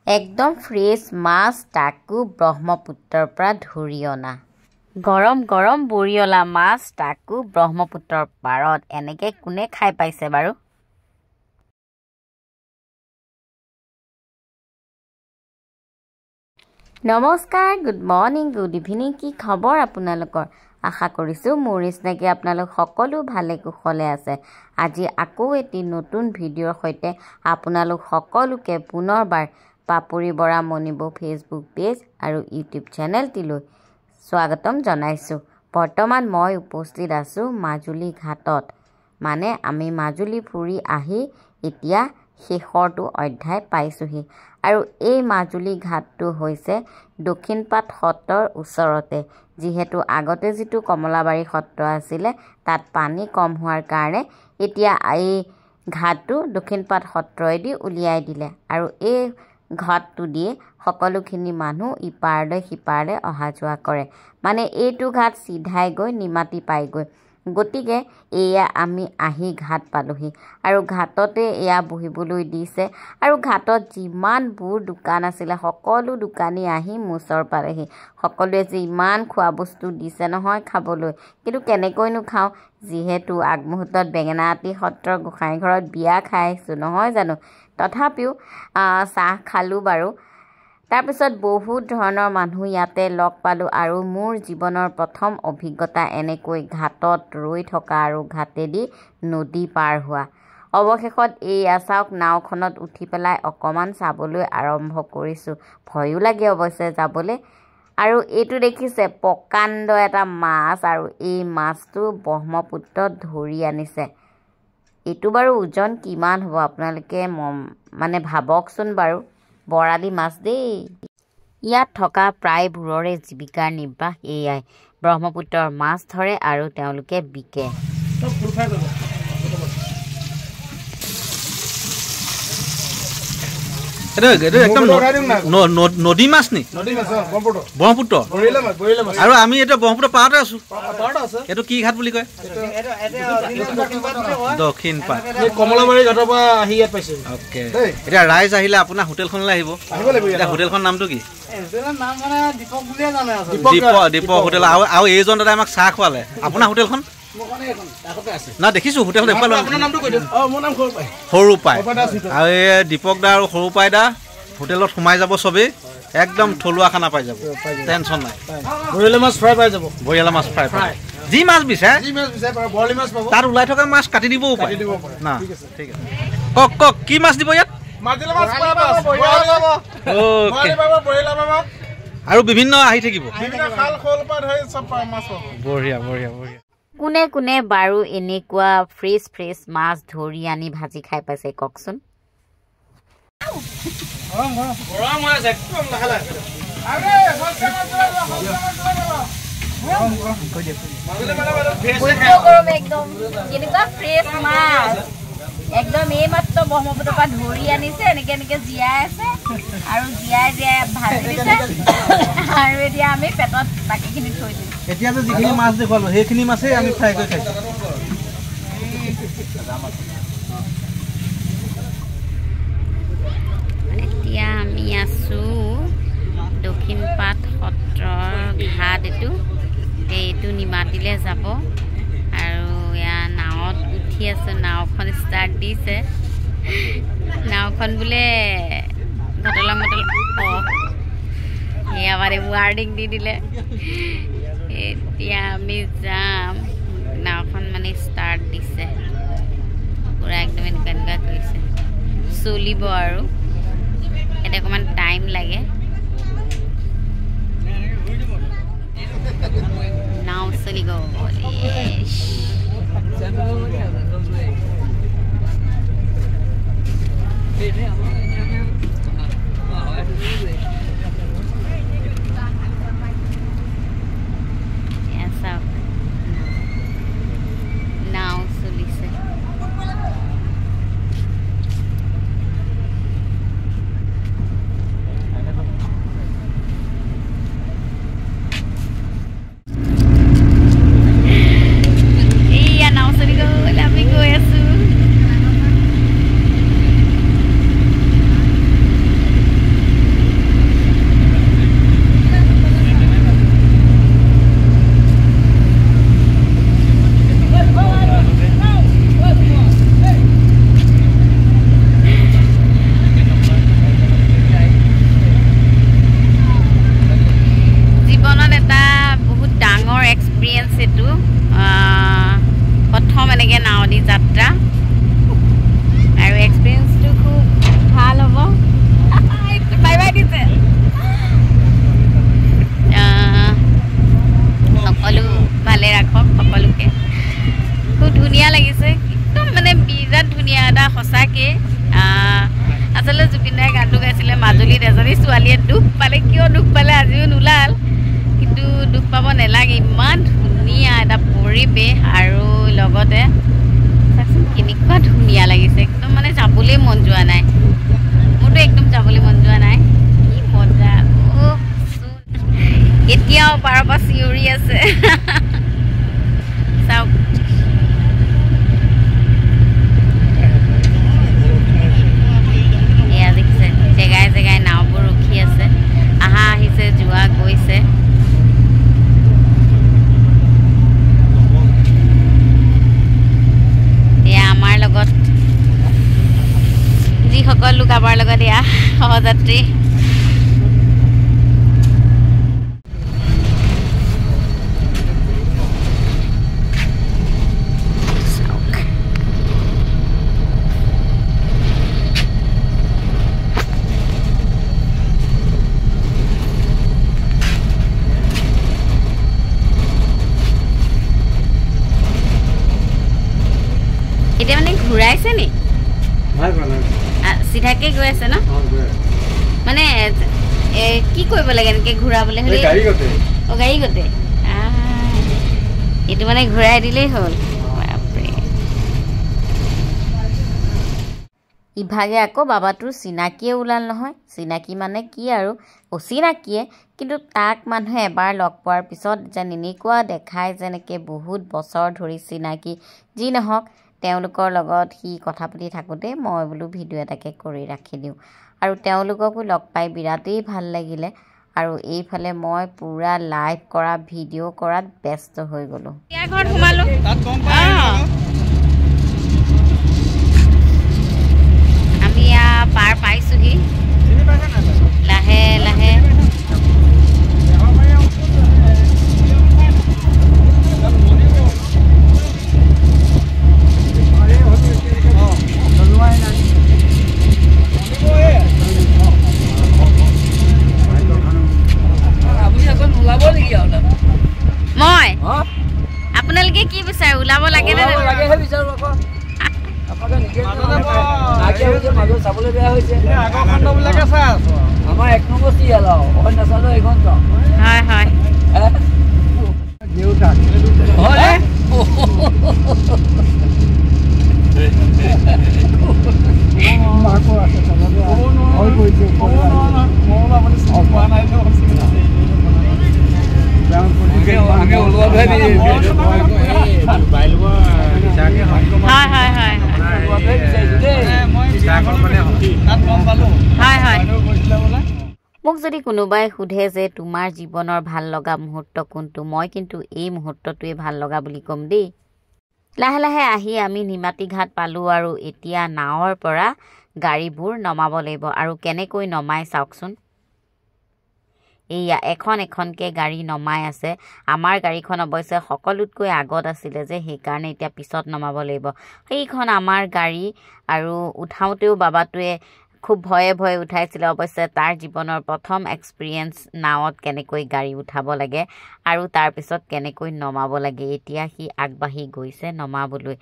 একদম ফ্ৰেছ মাছ, তাকো ব্ৰহ্মপুত্ৰৰ পৰা ধৰি অনা। গৰম গৰম বৰিয়লা মাছ, তাকো ব্ৰহ্মপুত্ৰৰ পাৰত। এনেকৈ কোনে খাই পাইছে বাৰু? নমস্কাৰ, গুড মৰ্ণিং, গুড ইভিনিং। কি খবৰ আপোনালোকৰ? আশা কৰিছোঁ মোৰ নিচিনাকৈ আপোনালোক সকলো ভালে কুশলে আছে। আজি আকৌ এটি নতুন ভিডিঅ'ৰ সৈতে আপোনালোক সকলোকে পুনৰবাৰ পাপৰি বৰা মণিবৌ ফেচবুক পেজ আৰু ইউটিউব চেনেলটিলৈ স্বাগতম জনাইছোঁ। বৰ্তমান মই উপস্থিত আছোঁ মাজুলী ঘাটত। মানে আমি মাজুলী ফুৰি আহি এতিয়া শেষৰটো অধ্যায় পাইছোঁহি। আৰু এই মাজুলী ঘাটটো হৈছে দক্ষিণপাট সত্ৰৰ ওচৰতে। যিহেতু আগতে যিটো কমলাবাৰী সত্ৰ আছিলে তাত পানী কম হোৱাৰ কাৰণে এতিয়া এই ঘাটটো দক্ষিণপাট সত্ৰইদি উলিয়াই দিলে। আৰু এই ঘাটটো দিয়ে সকলোখিনি মানুহ ইপাৰলৈ সিপাৰলৈ অহা যোৱা কৰে। মানে এইটো ঘাট চিধাই গৈ নিমাতী পায়গৈ। গতিকে এয়া আমি আহি ঘাট পালোহি আৰু ঘাটতে এয়া বহিবলৈ দিছে। আৰু ঘাটত যিমানবোৰ দোকান আছিলে সকলো দোকানী আহি মোৰ ওচৰ পালেহি। সকলোৱে যে ইমান খোৱা বস্তু দিছে নহয় খাবলৈ, কিন্তু কেনেকৈনো খাওঁ, যিহেতু আগমুহূৰ্তত বেঙেনাআটী সত্ৰৰ গোসাঁই ঘৰত বিয়া খাই আহিছোঁ নহয় জানো। তথাপিও চাহ খালোঁ বাৰু। তাৰপিছত বহুত ধৰণৰ মানুহ ইয়াতে লগ পালোঁ আৰু মোৰ জীৱনৰ প্ৰথম অভিজ্ঞতা এনেকৈ ঘাটত ৰৈ থকা আৰু ঘাটেদি নদী পাৰ হোৱা। অৱশেষত এইয়া চাওক, নাওখনত উঠি পেলাই অকণমান চাবলৈ আৰম্ভ কৰিছোঁ। ভয়ো লাগে অৱশ্যে যাবলৈ। আৰু এইটো দেখিছে প্ৰকাণ্ড এটা মাছ, আৰু এই মাছটো ব্ৰহ্মপুত্ৰত ধৰি আনিছে। এইটো বাৰু ওজন কিমান হ'ব আপোনালোকে মানে ভাবকচোন বাৰু। বৰালি মাছ দেই। ইয়াত থকা প্ৰায়বোৰৰে জীৱিকাৰ নিৰ্বাহ এয়াই, ব্ৰহ্মপুত্ৰৰ মাছ ধৰে আৰু তেওঁলোকে বিকে। একদম নদী মাছ নি? ব্ৰহ্মপুত্ৰ। আৰু আমি এতিয়া ব্ৰহ্মপুত্ৰ পাৰতে আছো। এইটো কি ঘাট বুলি কয়? দক্ষিণ পাট। কমলাবাৰী ঘাটৰ পৰা আহি ইয়াত পাইছে। অ'কে, এতিয়া ৰাইজ আহিলে আপোনাৰ হোটেলখনলৈ আহিব। এতিয়া হোটেলখনৰ নামটো কি? দীপক হোটেল। আৰু এইজন দাদাই আমাক চাহ খুৱালে। আপোনাৰ হোটেলখন না দেখিছো, হোটেল দেখুৱালো। সৰু পাই। আৰু এই দীপক দা আৰু সৰু পাই দা হোটেলত সোমাই যাব চবেই, একদম থলুৱা খানা পাই যাব, টেনচন নাই। বৰিয়লা মাছ ফ্ৰাই পাই যাব। বৰিয়লা মাছ ফ্ৰাই পাই, যি মাছ বিচাৰে তাত ওলাই থকা মাছ কাটি দিবও পাৰে না। ঠিক আছে, কওক কওক, কি মাছ দিব ইয়াত? আৰু বিভিন্ন আহি থাকিব। বঢ়িয়া বঢ়িয়া বঢ়িয়া। কোনে কোনে বাৰু এনেকুৱা ফ্ৰেছ ফ্ৰেছ মাছ ধৰি আনি ভাজি খাই পাইছে কওকচোন? একদম কেনেকুৱা ফ্ৰেছ মাছ, একদম এইমাত্ৰ ব্ৰহ্মপুত্ৰৰ পৰা ধৰি আনিছে, এনেকে এনেকে জীয়াই আছে আৰু জীয়াই জীয়াই ভাজি দিছে। আৰু এতিয়া আমি পেটত বাকীখিনি থৈ দিম। এতিয়া যে যিখিনি মাছ দেখুৱালো সেইখিনি মাছেই আমি ফ্ৰাই কৰি খাইছোঁ। এতিয়া আমি আছোঁ দক্ষিণপাট সত্ৰৰ ঘাট। এইটো নিমাতীলৈ যাব। আৰু এয়া নাৱত উঠি আছোঁ, নাওখন ষ্টাৰ্ট দিছে। নাওখন বোলে ঘটলা মটলা, অঁ সেয়া মানে ৱাৰ্ণিং দি দিলে। এতিয়া আমি যাম, নাওখন মানে ষ্টাৰ্ট দিছে, পূৰা একদম এনেকুৱা এনেকুৱা কৰিছে, চলিব আৰু এতিয়া অকণমান টাইম লাগে। নাও চলি গ'ল। চাওক, নাও চলিছে। এজনী ছোৱালীয়ে দুখ পালে। কিয় দুখ পালে আজিও নোলাল, কিন্তু দুখ পাব নালাগে। ইমান ধুনীয়া এটা পৰিৱেশ আৰু লগতে চাওকচোন কেনেকুৱা ধুনীয়া লাগিছে একদম, মানে যাবলৈ মন যোৱা নাই। মোৰতো একদম যাবলৈ মন যোৱা নাই। কি মজা! এতিয়াও পাৰৰ পৰা চিঞৰি আছে চাওক। এয়া দেখিছে জেগাই জেগাই নাওবোৰ ৰখি আছে, আহা আহিছে যোৱা গৈছে। এয়া আমাৰ লগত যিসকল লোক আমাৰ লগত এয়া সহযাত্ৰী। এতিয়া মানে ঘূৰাইছে নি? চিধাকে গৈ আছে ন? মানে কি কৰিব লাগে এনেকে ঘূৰাবলৈ হ'লে? অ গাড়ী গতে এইটো মানে ঘূৰাই দিলেই হ'ল। বাপৰে! ইভাগে আকৌ বাবাটোৰ চিনাকিয়ে ওলাল নহয়। চিনাকি মানে কি আৰু, অচিনাকিয়ে, কিন্তু তাক মানুহে এবাৰ লগ পোৱাৰ পিছত যেন এনেকুৱা দেখায় যেনেকৈ বহুত বছৰ ধৰি চিনাকি। যি নহওক তেওঁলোকৰ লগত সি কথা পাতি থাকোঁতে মই বোলো ভিডিঅ' এটাকে কৰি ৰাখি দিওঁ। আৰু তেওঁলোককো লগ পাই বিৰাটেই ভাল লাগিলে। আৰু এইফালে মই পূৰা লাইভ কৰা ভিডিঅ' কৰাত ব্যস্ত হৈ গ'লোঁ। আমি পাৰ পাইছোঁহি লাহে লাহে। মই আপোনালোকে কি বিচাৰে, ওলাব লাগে নে? হয় হয়। মোক যদি কোনোবাই সোধে যে তোমাৰ জীৱনৰ ভাল লগা মুহূৰ্ত কোনটো, মই কিন্তু এই মুহূৰ্তটোৱে ভাল লগা বুলি ক'ম দেই। লাহে লাহে আহি আমি নিমাতী ঘাট পালোঁ আৰু এতিয়া নাৱৰ পৰা গাড়ীবোৰ নমাব লাগিব। আৰু কেনেকৈ নমাই চাওকচোন, এইয়া এখন এখনকৈ গাড়ী নমাই আছে। আমাৰ গাড়ীখন অৱশ্যে সকলোতকৈ আগত আছিলে যে, সেইকাৰণে এতিয়া পিছত নমাব লাগিব। সেইখন আমাৰ গাড়ী। আৰু উঠাওঁতেও বাবাটোৱে খুব ভয়ে ভয়ে উঠাইছিলে। অৱশ্যে তাৰ জীৱনৰ প্ৰথম এক্সপিৰিয়েঞ্চ নাৱত কেনেকৈ গাড়ী উঠাব লাগে আৰু তাৰপিছত কেনেকৈ নমাব লাগে। এতিয়া সি আগবাঢ়ি গৈছে নমাবলৈ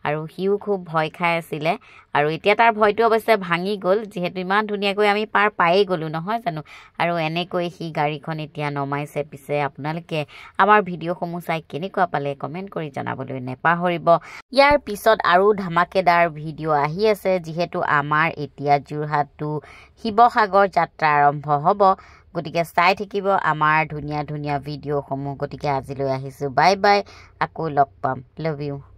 আৰু সিও খুব ভয় খাই আছিলে। আৰু এতিয়া তাৰ ভয়টো অৱশ্যে ভাঙি গ'ল, যিহেতু ইমান ধুনীয়াকৈ আমি পাৰ পায়েই গ'লোঁ নহয় জানো। আৰু এনেকৈ সি গাড়ীখন এতিয়া নমাইছে। পিছে আপোনালোকে আমাৰ ভিডিঅ'সমূহ চাই কেনেকুৱা পালে কমেণ্ট কৰি জনাবলৈ নেপাহৰিব। ইয়াৰ পিছত আৰু ধামাকেদাৰ ভিডিঅ' আহি আছে, যিহেতু আমাৰ এতিয়া যোৰহাট টু শিৱসাগৰ যাত্ৰা আৰম্ভ হ'ব। গতিকে চাই থাকিব আমাৰ ধুনীয়া ধুনীয়া ভিডিঅ'সমূহ। গতিকে আজিলৈ আহিছোঁ, বাই বাই, আকৌ লগ পাম, লাভ you.